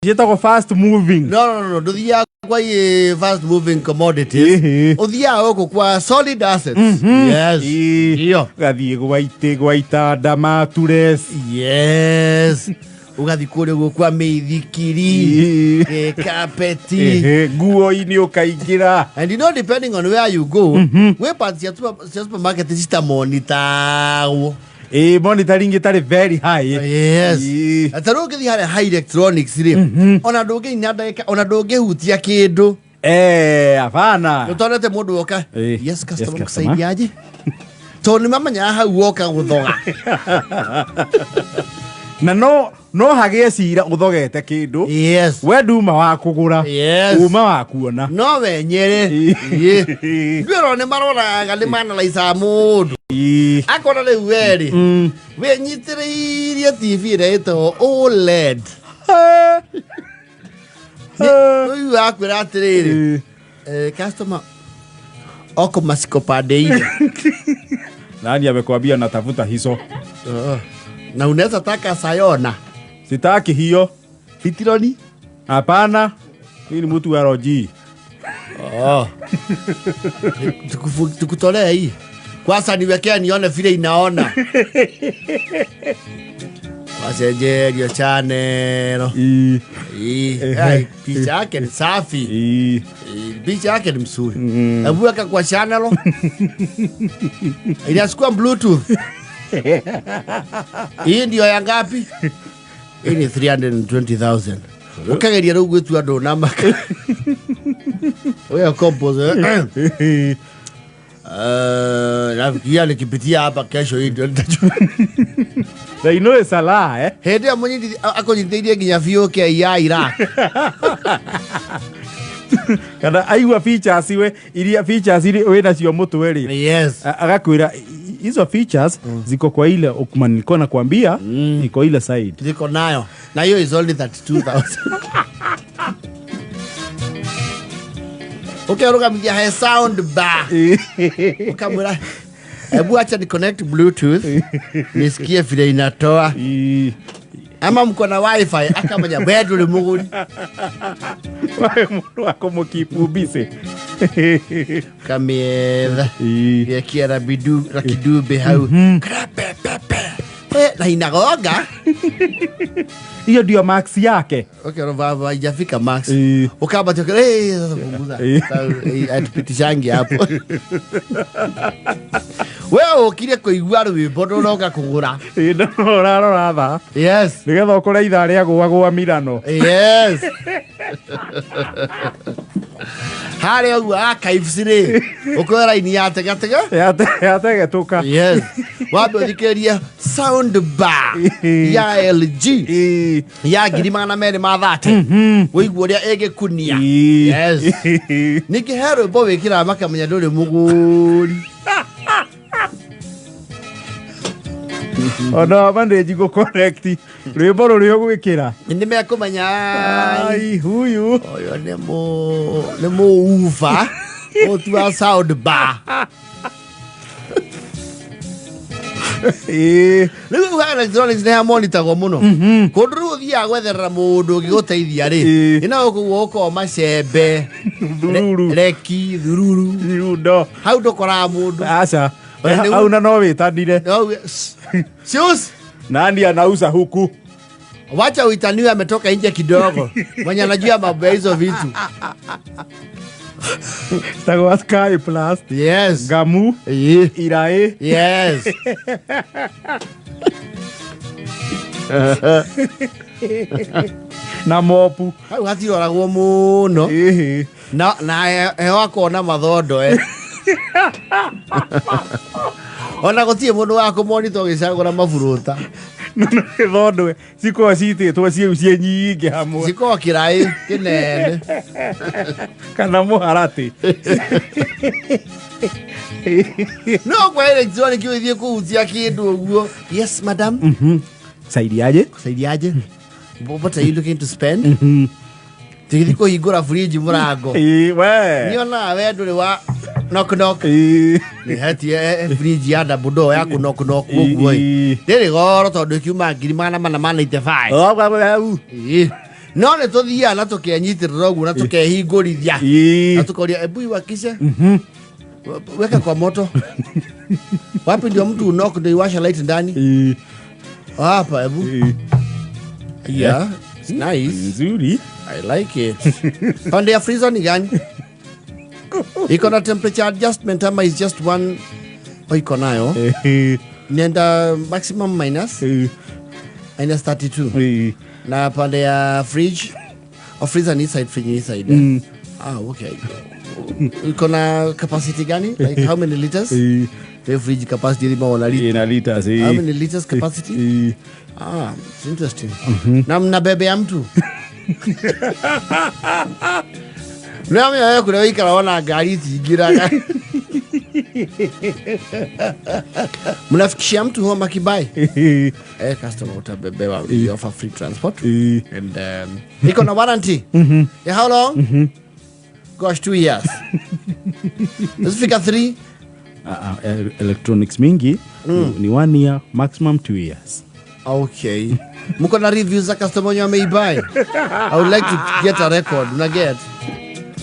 Ciĩtagwo fast moving. No, no, no, no, ndũthiaga kwa fast moving commodities. Ĩhĩ. Ũthiaga gũkũ kwa solid assets. Yes. Ĩĩ. Iyo. Ũgathiĩ gwa itĩ, gwa itanda, matures. Yes. Ũgathiĩ kũrĩa ũguo kwa mĩithikiri, Ĩĩ. kapeti. Ĩhĩ, nguo-inĩ ũkaingĩra. And depending on where you go, gwĩ parts cia supermarket citamonitagwo. Ĩĩ, monitoring ĩtarĩ very high. Yes. Ĩĩ. Ta rĩu ũngĩthiĩ harĩa high electronics rĩ, ona ndũngĩina ndagĩka, ona ndũngĩhutia kĩndũ. Eh, hapana. Ũtonete mũndũ woka, Ĩĩ. "Yes, customer, Yes, customer." mkusaidiaje?" Tondũ nĩ mamenyaga hau woka gũthoga. Na no hagĩe cira ũthogete kĩndũ. Yes. We nduma wa kũgũra. Yes. Uma wa kuona. No wenyere. Ĩĩ. Ndwĩrwo nĩ maroraga, nĩ manalaicaga mũndũ. Ĩĩ. Akona rĩu werĩ wĩnyitĩrĩirie TV ĩrĩa ĩtagwo OLED. Rĩu akwĩra atĩrĩrĩ, "Customer oko masiko pande ile." Nani amekwambia natafuta hizo? Na unaweza taka Sayona. Sitaki hiyo. Fitironi. Hapana. Mimi ni mtu wa LG. Oh. Tukutolee hii kwanza, niwekee nione vile inaona wacenjerio channel. Ĩĩ. Ii, ai, picha yake ni safi. Ĩĩ. Ii, picha yake ni mzuri. Hebu weka kwa channel, inachukua Bluetooth. Hii ndio ya ngapi? Hii ni 320,000. Ukageria rĩu gwĩtua ndũnamaka ũyũ compose. Nafikiria nikipitia hapa kesho, hii ndio nitajua. They know it's a lie, eh? Hĩndĩ ĩyo akũnyitithĩirie nginya biũ ya Iraq. Kana aigua features, we iria features iria wĩ nacio mũtwe rĩ, agakwĩra, "Hizo features ziko kwa ile Ukman nilikuwa nakwambia, iko ile side." Ziko nayo, na hiyo is only 32,000. Ukerũgamithia he sound bar, ukamwĩra, "Hebu acha ni connect Bluetooth nisikie vile inatoa." Ĩĩ. "Ama mko na WiFi?" Akamenya we ndũrĩ mũgũri. Wae mũndũ wa kũmũkeep busy. Kamĩetha, gekia rakidube hau. Krapepepe. Na inagonga. Hiyo ndio max yake. Okay, baba haijafika max. Ĩĩ. Ukambatia, "Hey, sasa punguza." Sasa, atupitishangi hapo. Wewe ukire kuigua rwimbo, ndũroka kũgũra. Ĩĩ, no ũrarora thaa nĩgetha ũkore ithaa rĩa gũagũa Milano. Yes, harĩa ũguo archives rĩ, ũkoya raini ya tegatega. Yategetũka. Yes, wambe ũthikĩrĩrie sound bar ya LG ya 230,000, wĩigua ũrĩa ĩgĩkunia. Yes. Ningĩ he rwĩmbo wĩkĩraga makamenya ndũrĩ mũgũri. Ona manĩnji gũ connect rwĩmbo rũrĩa ũgwĩkĩra. Nĩ mekũmenya. Ai, huyu ũyũ nĩ mũuba ũtua sound bar. Rĩu ugaga electronics nĩ hamonitagwo mũno kũndũ rĩu ũthiaga gwetherera mũndũ ũngĩgũteithia rĩ. Ĩna gũkũ gũkorwo macembe, thururu, reki, thururu. Irundo. Hau ndũkoraga mũndũ. Aca. Ona Au na no wĩtanire. No, Sius, "Nani anauza huku?" Wacha uitaniwe, ametoka nje kidogo, mwenye anajua mambo ya hizo vitu. Tagwa Sky Plus. Ngamu. Iraĩ. Yes. Na mopu. Hau hatiroragwo mũno. Na heho akona mathondo, eh. Ona gũtirĩ mũndũ wa kũmonita ũgĩcagũra maburuta. Thondwe cikorwo citĩtwo ciĩu ciĩ nyingĩ hamwe. Cikorwo kĩraĩ kĩnene. Kana mũharatĩ. No kwa electronic ũgĩthiĩ kũhutia kĩndũ ũguo, "Yes, madam." Saidiaje? "Kusaidiaje? What are you looking to spend?" Tũgĩthiĩ kũhingũra fridge mũrango. Ĩĩ, we. Nionaga we ndũrĩ wa knock knock. Nĩ hetie fridge ya double door ya kũ knock knock ũguo ĩ. Ndĩrĩ goro tondũ ĩkiuma 495,000. Ĩĩ. No nĩ tũthiaga na tũkenyitĩrĩra ũguo na tũkehingũrithia na tũkoria, "Ebu iwakishe, weka kwa moto. Wapi ndio mtu unok ndio iwasha light ndani?" Hapa, ebu. Yeah, it's nice. Nzuri. I like it. Pande ya freezer ni gani? Iko na temperature adjustment ama is just one? Oh, iko nayo. Nenda maximum minus minus 32. Na pande ya fridge? Oh, freezer ni side, fridge ni side. Eh? Ah, okay. Iko na capacity gani? Like how many liters? The fridge capacity ni maona liter. Ina liters. How many liters capacity? Ah, it's interesting. Na mnabebea mtu. Nĩamenya we kũrĩa wĩikara wona ngari itingĩraga. Mnafikishia mtu home akibuy. Eh, customer utabebewa. We offer free transport. And iko na warranty. Yeah, how long? Gosh, 2 years. Usifika 3. Ah, ah, electronics mingi ni 1 year, maximum 2 years. Okay. Mko na reviews za customer wenye wameibuy? I would like to get a record. Una get?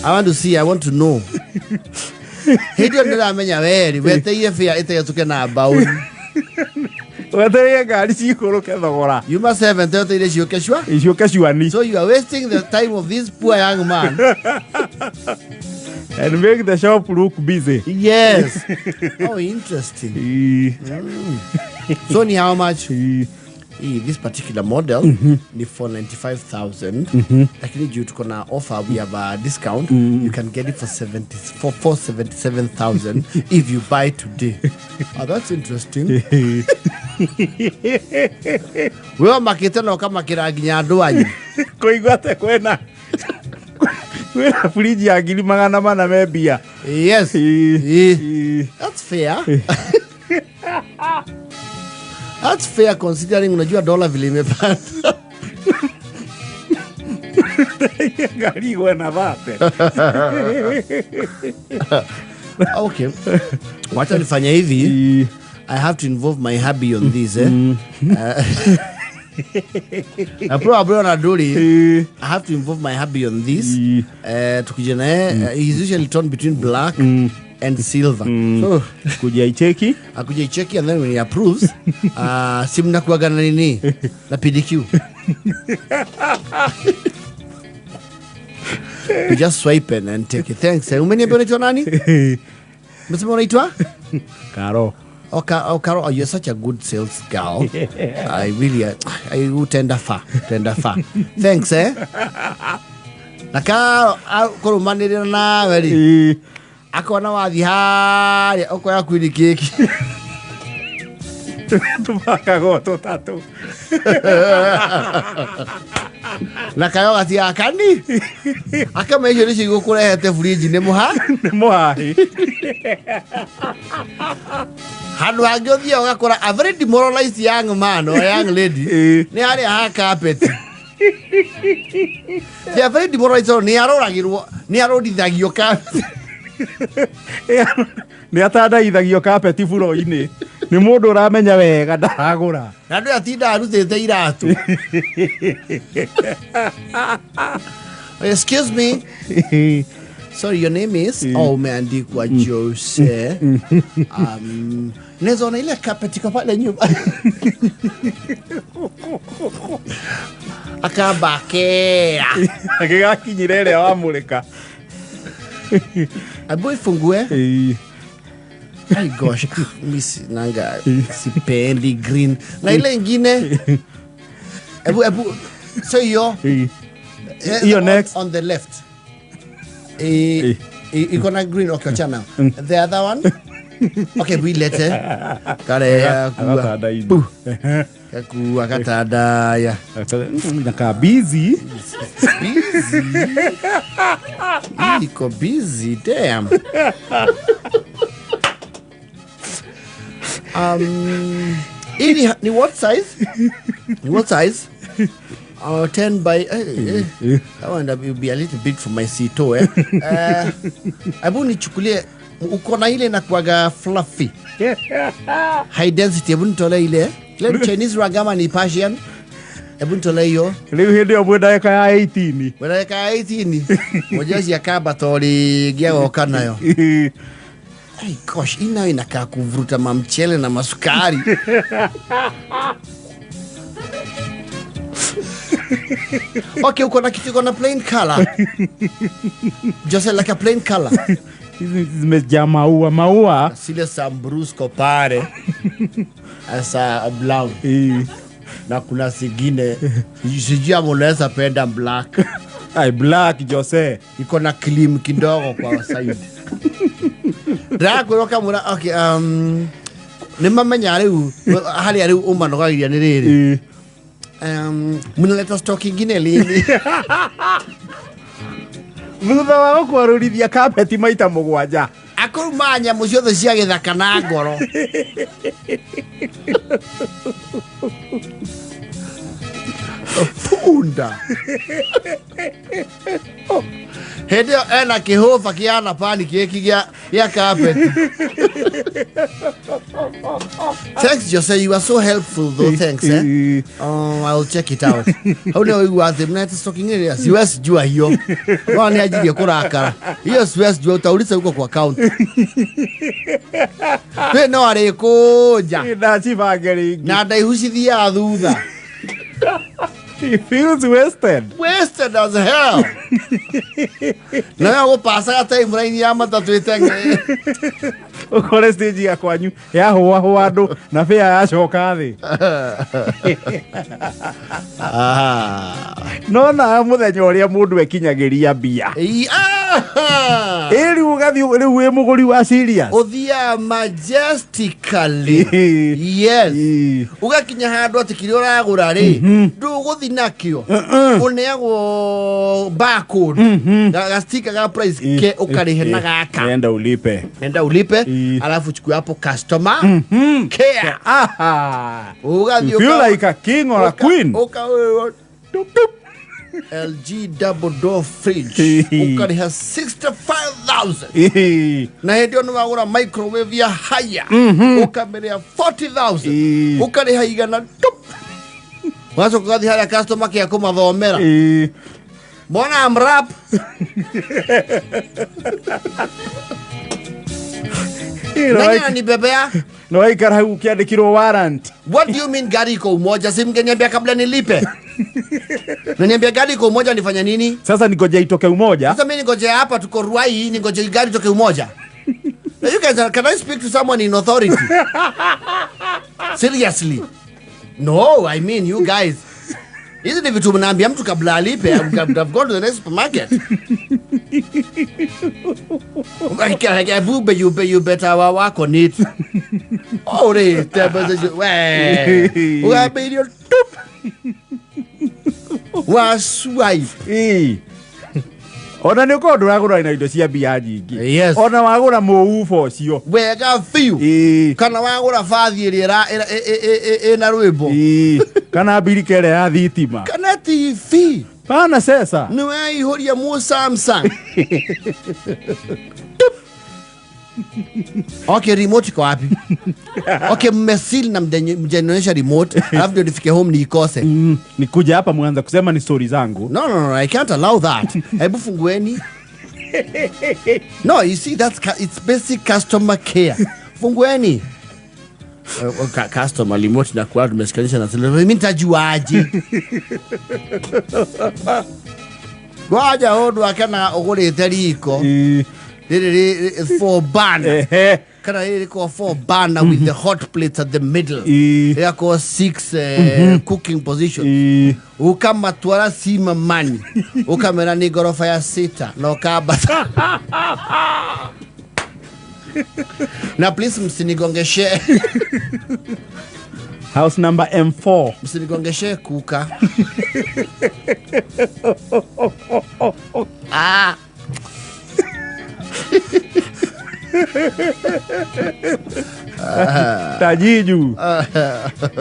I want to see, I want to know. Hĩndĩ ĩyo ndĩramenya weri weteire bĩa ĩtegũtuke na mbaũni. Wetereire ngari cikũrũke thogora. Yuma 7 weteire ciũke cua. Icoke cuani. So you are wasting the time of this poor young man. And make the shop look busy. Yes. Oh, interesting. So ni how much? Hii, this particular model ni 495,000, lakini juu tuko na offer, we have a discount. You can get it for 70, for 477,000 if you buy today. Oh, that's interesting. We makĩte na ũkamakĩra nginya andũ anyu. Kũigua te kwĩna fridge ya 400,000 me mbia. Yes. That's fair. That's fair considering unajua dola vile imepanda. Ngari igwe na thate. Okay, wacha nifanye hivi. I have to involve my hubby on this, eh? Probably on Aduri. I have to involve my hubby on this. Tukija naye, he's usually torn between black and silver. So kuja icheki. Akuja icheki and then when he approves, si mnakuwaga na nini? Na PDQ. We just swipe and take it. Thanks. Eh. Umeniambia unaitwa nani? Umesema unaitwa? Karo. Oh, oh, Carol, oh, you're such a good sales girl. I really, I utenda fa, tenda fa. Thanks, eh? Na Carol, kũrũmanĩrĩra nawe rĩ, akona wathi harĩa ũkoya kwini kĩki. Tũmakagwo tũtatũ. Na kayo gatiakani. Akama icio nĩcio igũkũrehete fridge nĩ mũha. Nĩ mũhahi. Handũ hangĩ ũthiaga ũgakora a very demoralized young man or young lady nĩ harĩa ha carpet. They are very demoralized tondũ nĩ aroragĩrwo, nĩ arorithagio carpet. Nĩ atandaithagio kapeti buro-inĩ nĩ mũndũ ũramenya wega ndaragũra. Na andũ atinda arutĩte iratũ. "Excuse me, sorry, your name is?" "Oh, umeandikwa Jose. Naweza ona ile carpet iko pale nyuma?" Akamba akea. Agĩgakinyĩra ĩrĩa wamũrĩka. Abu ifungue. Ay gosh, mi nanga sipendi green. Na ile ingine. Ebu ebu so hiyo Hiyo next. On the left. Eh, iko na green. Okay, achana. The other one. Okay, we lete. Kare kuwa. Agatandaithia. Kakua katandaya. Na busy. Busy. Iko busy, damn. Hii ni what size? Ni what size? 10 by that one will be a little big for my sito, eh. Hebu nichukulie, uko na ile inakuwaga fluffy high density? Hebu nitolee ile ile ni Chinese rug ama ni Persian? Hebu nitolee hiyo. Rĩu hĩndĩ ĩyo mwĩ ndagĩka ya 18. Ndagĩka ya 18 mũjeshi akambata o rĩngĩ agoka nayo. Ay, gosh, hii nayo inakaa kuvuruta mamchele na masukari. Okay, uko na kitu iko na plain color. Just like a plain color. Hizi zimejaa maua maua. Zile sambrusco pale. Asa brown. Na kuna zingine sijui ama unaweza penda black. Ai, black Jose. Iko na cream kidogo kwa side. Ndĩrakwĩra ũkamwĩra okay, nĩ mamenya rĩu harĩa rĩu ũmanogagiria nĩ rĩrĩ. Mnaleta stock ingine lini? Thutha wa gũkwarũrithia kapeti maita mũgwanja. Akũruma nyamũ ciothe cia gĩthaka na ngoro. Punda. Hĩndĩ ĩyo ena kĩhũba kĩhana pani kĩki gĩa carpet. Thanks Jose, you are so helpful though, thanks eh. Oh, I'll check it out. Hau nĩ ũigua atĩ mnaleta stock ingine siwezi jua hiyo. No nĩ anjirie kũrakara. Hiyo siwezi jua, utauliza huko kwa counter. Twĩ no arĩkũnja. Ndacibange rĩngĩ. Na ndaihu cithiaga thutha. He feels wasted. Wasted as hell. Nawe gũpacaga timeline ya matatũ ĩteng'ere. Ũkore stage ya kwanyu yahũahũa andũ na bĩa yacoka thĩ. No na mũthenya ũrĩa mũndũ ekinyagĩria mbia. Ĩ rĩu ũgathiĩ rĩu wĩ mũgũri wa serious. Ũthiaga majestically. Yes. Ũgakinya handũ atĩ kĩrĩa ũragũra rĩ, ndũgũthi nakĩo. Ũneagwo barcode. Gastika ga price ke ũkarĩhe na gaka. Enda ulipe. Enda ulipe, alafu uchukue hapo customer care. Aha. Ugathiĩ You feel like a king or a queen. LG double door fridge ũkarĩha 65,000. Na hĩndĩ ĩyo nĩ wagũra microwave ya haya ũkamĩrĩha 40,000 ũkarĩha igana tup. Ũgacoka ũgathiĩ harĩa customer care kũmathomera. Mbona amrap? Nani ananibebea? No waikara hau ũkĩandĩkirwo warrant. What do you mean gari iko Umoja? Si mngeniambia kabla nilipe. Naniambia gari iko Umoja nifanye nini? Sasa ningoje itoke Umoja. Sasa mimi ningoje hapa tuko Ruai, ningoje gari itoke Umoja. Now you guys, can I speak to someone in authority? Seriously? No, I mean you guys. Hizi ni vitu mnaambia mtu kabla alipe. I've gone to the next supermarket. You better work on it. Oh, re, we. Ugambirio tup. Wa swipe. Ona nĩ ũkorwo ndũragũra na indo cia mbia nyingĩ. Yes. Ona wagũra mũubo ũcio. Wega biũ. Kana wagũra bathi ĩrĩa ĩna rwĩmbo. Kana mbirika ĩrĩa ya thitima. Kana TV. Pana sesa. Nĩ weihũria mu Samsung. Okay, remote iko wapi? Okay, mmesil na mjanionyesha remote, alafu ndio nifike home niikose. Nikuja hapa mwanza kusema ni story zangu. No, no, no, I can't allow that. Hebu fungueni. No, you see that's it's basic customer care. Fungueni. Customer remote na kwa tumeshikanisha na sile. Mimi nitajuaje? Ngoja undu akana ugurite riko. Riri four burner. Kana riri kwa four burner with the hot plates at the middle. Yako 6 cooking positions. Ukamatwara sima mani. Ukamera ni gorofa ya 6 na ukabata. Na please msinigongeshe. House number M4. Msinigongeshe kuka. Ah. Tajiju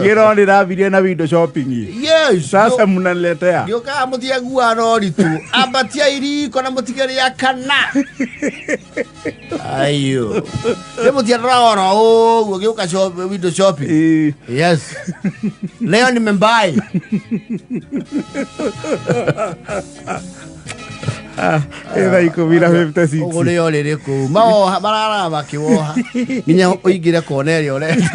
gä rä rambirie na window shopping. Yes. Sasa mnaniletea. Ngĩũkaga mũtige rori tu ambatia iriko na mũtige rĩa kana ayo nĩ mũtiendoraga oro ũguo gĩũka window shopping. Yes, leo nimembai. Thaa 10:56. Ũguo nĩyo rĩrĩ kũu mawoha mararaga makĩwoha nginya ũingĩre kona ĩrĩa ũrenda.